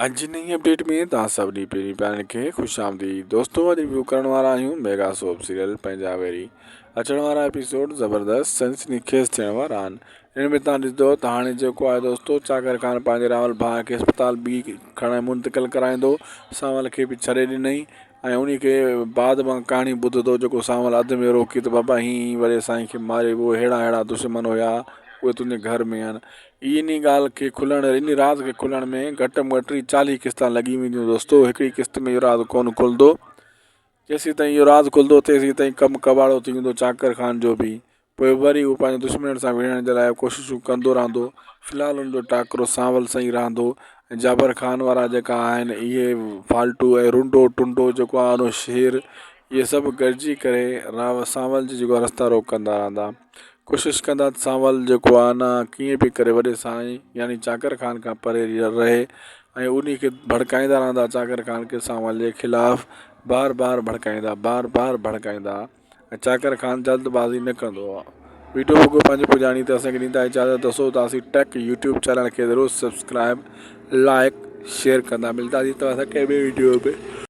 اڄ جي نئين اپڊيٽ ۾ توهان سڀني پرين پيارن کي خوش آمديد دوستو اڄ ريويو ڪرڻ وارا آهيون ميگا سوپ سيريل پنهنجا ويري اچڻ وارا ايپيسوڊ زبردست سنسني خيز ٿيڻ وارا آهن ان ۾ توهان ڏسندو ته هاڻي جيڪو آهي دوستو چاڪر خان پنهنجي راول ڀاء کي اسپتال بي کڻائي منتقل ڪرائيندو سانول کي به ڇڏي ڏنائين ۽ انهي کي بعد مان ڪهاڻي ٻڌندو جيڪو سانول اڌ ۾ روڪي ته بابا هين هين وڏي سائين کي ماري ويو ههڙا ههڙا دشمن هيا اهي تنهنجي گهر ۾ آهن انهي ڳالهه کي کلڻ انهي راز کي کلڻ ۾ گهٽ ۾ گهٽ ٽيهه چاليهه قسطا لڳي وينديون دوستو هڪڙي قسط ۾ اهو راز ڪونه کلندو جيسين تائين اهو راز کلندو تيسين تائين ڪم ڪٻاڙو ٿي ويندو چاڪر خان جو به پوء وري هو پنهنجي دشمنن سان وڙهڻ جي لاء ڪوششون ڪندو رهندو. في الحال ان جو ٽاڪرو سانول سان ئي رهندو ۽ جابر خان وارا جيڪا آهن اهي فالٽو ۽ رنڊو ٽنڊو جيڪو آهي انو شير اهي سڀ گڏجي ڪري راء سانول جي جيڪو آهي رستا روڪ ڪندا رهندا ڪوشش ڪندا ته سانول جيڪو آهي نه ڪيئن به ڪري وڏي سائين يعني چاڪر خان کان پري رهي ۽ انهي کي ڀڙڪائيندا رهندا چاڪر خان کي سانول جي خلاف بار بار ڀڙڪائيندا بار بار ڀڙڪائيندا. ۽ چاڪر خان جلد بازي نه ڪندو آ. ويڊيو وڳو پنهنجي پڄاڻي تي اسان کي ڏيندا اجازت دسو ته اسين ٽيڪ يوٽيوب چينل کي ضرور سبسڪرائب لائڪ شيئر ڪندا ملداسين توهان سان ڪنهن ٻي ويڊيو ۾.